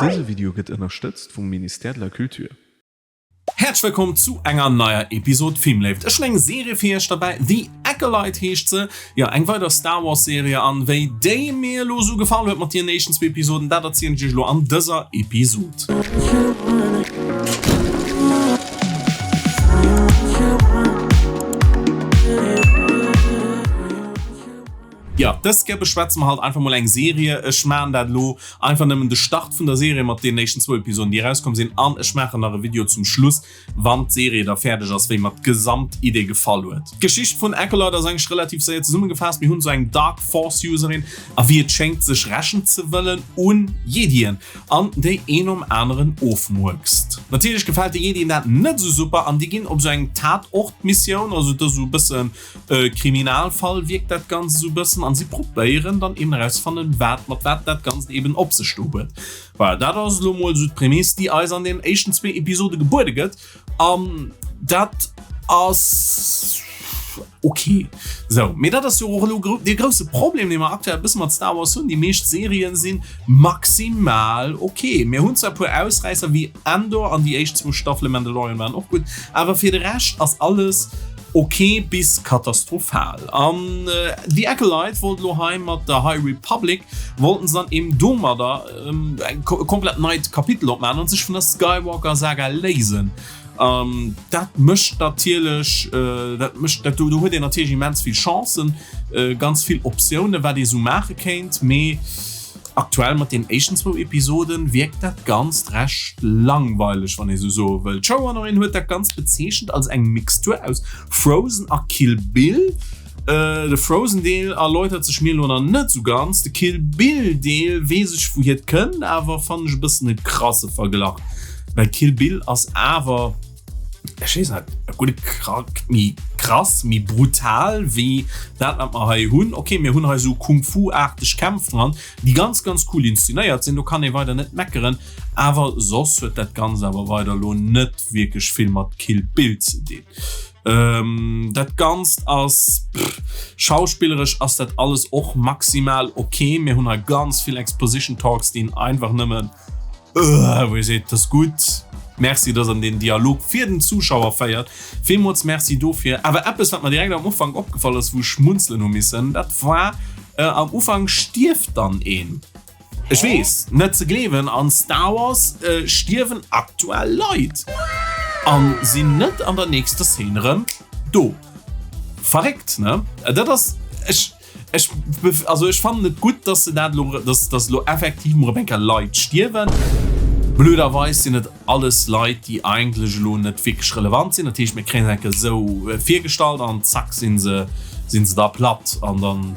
Dëse Video gëtt ënnerstëtzt vum Ministère de la Culture. Häerzlech wëllkomm zu enger neier Episod Filmléift. Ech hunn eng Serie fir iech derbäi, The Acolyte heescht se. Jo, eng weider Star Wars Serie an wéi déi mir elo esou gefall huet mat hiren éischten zwee Episoden, dat erzielen ech iech elo an dëser Episod. Jo, dës Kéier beschwätze mer halt einfach mol eng Serie. Ech maachen dat elo einfach nëmmen de Start vun der Serie mat deenen éischten zwou Episoden, déi erauskomm sinn, an ech maachen nach e Video zum Schluss, wann d'Serie da fäerdeg ass, wéi mer d'Gesamtidee gefall huet. D'Geschicht vun Acolyte ass eigentlech relativ séier zesummegefaasst. Mir hunn esou eng Dark Force Userin a wéi et schéngt sech rächen ze wëllen un Jedien an déi een nom aneren ofmurkst. Natierlech gefält de Jedien dat net esou super an déi ginn op esou eng Tatort-Missioun, also et ass esou e bëssen E Kriminalfall wierkt dat Ganzt esou bëssen an si probéieren dann eben erauszefannen, wat mat wat dat Ganzt eben op sech do huet. Voilà, dat ass elo mol esou d'Prämiss, déi eis an den éischten zwee Episode gebuede gëtt an dat ass ok sou. Mee dat ass jo och elo dee grousse Problem, dee mer aktuell e bësse mat Star Wars hunn, déi meescht Serien si maximal ok. Mir hunn zwar e puer Ausräisser wéi Andor an déi éischt zwou Staffele Mandalorian waren och gutt, awer fir de Rescht ass alles Ok bis katastrophal. An The Acolyte wollt elo hei mat der High Republic wollten se dann eben domadder e komplett neit Kapitel opmaachen an sech vun der Skywalker Saga léisen. An dat mécht natierlech, dat mécht dat do huet een natierlech immens vill Chancen, ganz vill Optiounen wat ee sou maache kéint, mee Aktuell mat den éischten zwou Episoden wierkt dat Ganzt recht langweileg, wann ee sou soe wëll. D'Showrunnerin huet dat Ganzt bezeechent als eng Mixtur aus Frozen a Kill Bill. De Frozen-Deel erläutert sech mir elo nach net sou ganz, de Kill Bill-Deel weess ech wouhier et kënnt, awer fannen ech e bëssen e krasse Verglach, well Kill Bill ass awer. Ech weess net, e gudde Krack méi krass, méi brutal wéi dat wat mer hei hunn. Ok, mir hunn hei sou Kung-Fu-aarteg Kämpf dran, déi ganz ganz cool inszenéiert sinn, do kann ee weider net meckeren, awer soss huet dat Ganzt awer weider elo net wierklech vill mat Kill Bill ze dinn. Dat Ganzt ass, pff, schauspilleresch ass dat alles och maximal ok. Mir hunn hei ganz vill Exposition Talks, déi een einfach nëmmen Wou ee seet, dat ass gutt, Merci, dass an deen Dialog fir den Zuschauer féiert. Villmools Merci dofir. Awer eppes, wat mer direkt am Ufank opgefall ass, wou ech schmunzelen hu missen, dat war, Am Ufank stierft dann een. Ech weess, net ze gleewen, an Star Wars stierwen aktuell Leit a sinn net an der nächster Szene erëm do. Verréckt, ne? Dat ass, ech. Ech, also ech fannen et gutt, dass se dat elo, dass, dass elo effektiv mol erëm eng Kéier Leit stierwen. Blöderweis sinn et alles Leit, déi eigentlech elo net wierklech relevant sinn. Dat heescht, mir kréien se eng Kéier esou virgestallt an zack sinn se, sinn se da platt an dann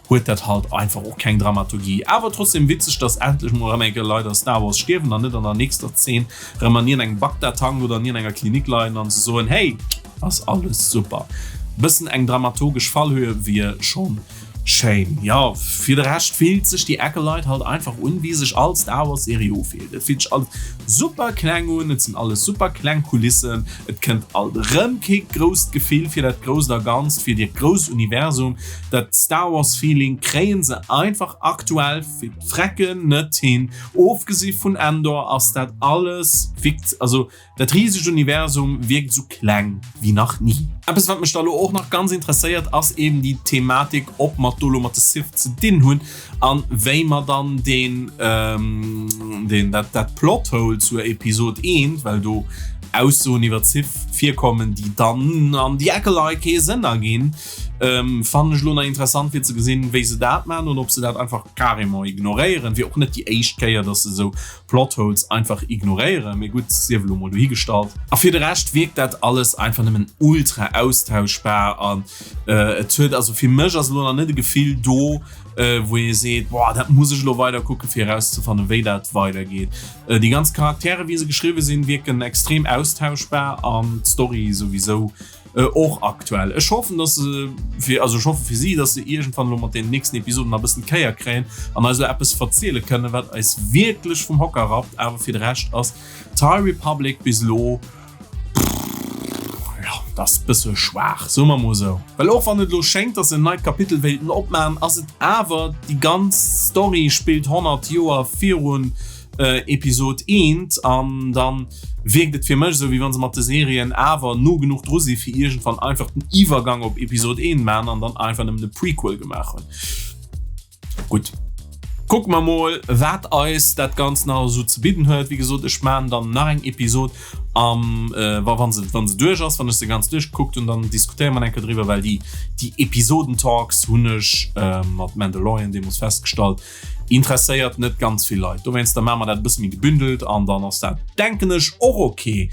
huet dat halt einfach och keng Dramaturgie. Awer trotzdem witzeg, dass endlech mol erëm eng Kéier Leit a Star Wars stierwen an net an der nächster Zeen erëm an iergendengem Bacta-Tank oder an iergendenger Klinik leien an se soen, Hey! Ass alles super. Bëssen eng dramaturgesch Fallhöhe wier schon schéin. Jo, fir de Rescht fillt sech déi Acolyte halt einfach un wéi sech all Star Wars Serie ufillt. Et fillt sech alles super kleng un, et sinn alles super kleng Kulissen, et kënnt alt erëm kee grousst Gefill fir dat grousst a Ganzt, fir dat grousst Universum. Dat Star Wars Feeling kréien se einfach aktuell fir d'Frecken net hin. Ofgesi vun Andor ass dat alles wirkt, also Dat risegt Universum wierkt esou kleng wéi nach ni. Eppes wat mech da lo och nach ganz interesséiert ass eben déi Thematik ob mer do lo mat de Sith ze dinn hunn an wéi mer dann deen deen dat dat Plothole zur Episod 1, well do Aussoen iwwer d'Sith virkommen déi dann an The Acolyte kee Sënn erginn, fannen ech lo nach interessant fir ze gesinn wéi se dat man oder ob se dat einfach carrément ignoréieren. Wier och net déi éischt Kéier dass se esou Plotholes einfach ignoréieren, mee gutt, sief elo mol dohigestallt. A fir de Rescht wierkt dat alles einfach nëmmen ultra austauschbar an et huet, also fir mech ass elo nach net e Gefill do, wou ee seet, boah, dat muss ech elo weider kucken, fir erauszefannen, wéi dat weidergeet. Déi ganz Charaktere wéi se geschriwwe sinn, wierken extrem austauschbar an d'Story souwisou. Och aktuell. Ech hoffen, dass se fir, also ech hoffe fir si, dass se iergendwann elo mat den nächsten Episoden nach e bëssen d'Kéier kréien an eis elo eppes verziele kënnen, wat eis wierklech vum Hocker rappt. Awer fir de Rescht ass d'High Republic bis elo, jo, dat ass e bësse schwaach, soe mer mol esou. Well och wann et elo schéngt, dass se en neit Kapitel wéilten opmaachen, ass et awer, déi ganz Story spillt 100 Joer virun. Episod eent an dann wierkt et fir mech esou, wéi wann se mat de Serien awer no genuch dru si fir iergendwann einfach den Iwwergang op Episod eent man an dann einfach nëmmen e Prequel gemaach hunn. Gutt, kucke mer mol wat eis dat Ganzt nach esou ze bidden huet. Wéi gesot, ech man dann nach eng Episod am wa wann se wann se duerch ass, wann ech se ganz duerchgekuckt hunn, dann diskutéiere mer eng Kéier driwwer, well déi déi Episoden-Talks hunn ech mat Mandalorian deemools festgestallt, Interesséiert net ganz vill Leit. Dowéinster maache mer dat e bësse méi gebündelt an dann ass dat, denken ech, och ok.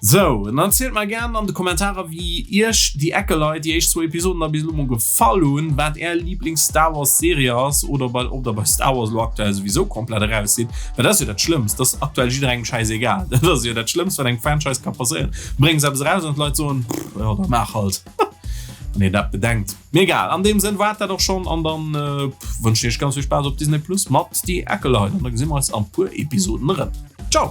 Sou, dann erzielt mer gären an de Kommentarer wéi iech déi Acolyte, déi éischt zwou Episoden da bis elo mol gefall hunn, wat är Lieblings-Star Wars Serie ass oder bei ob der bei Star Wars elo aktuell souwisou komplett eraus sidd, well dat ass jo dat Schlëmmst, dass aktuell jidderengem schäisegal. Dat ass jo dat Schlëmmst wat engem Franchise ka passéieren. Bréngs eppes eraus an d'Leit soen, pff, jo da maach halt. Wann een dat bedenkt. Mee egal, an deem Sënn war et dat och schonn an dann wënschen ech iech ganz vill Spaass op Disney Plus mat The Acolyte an da gesi mer eis an puer Episoden erëm. Ciao!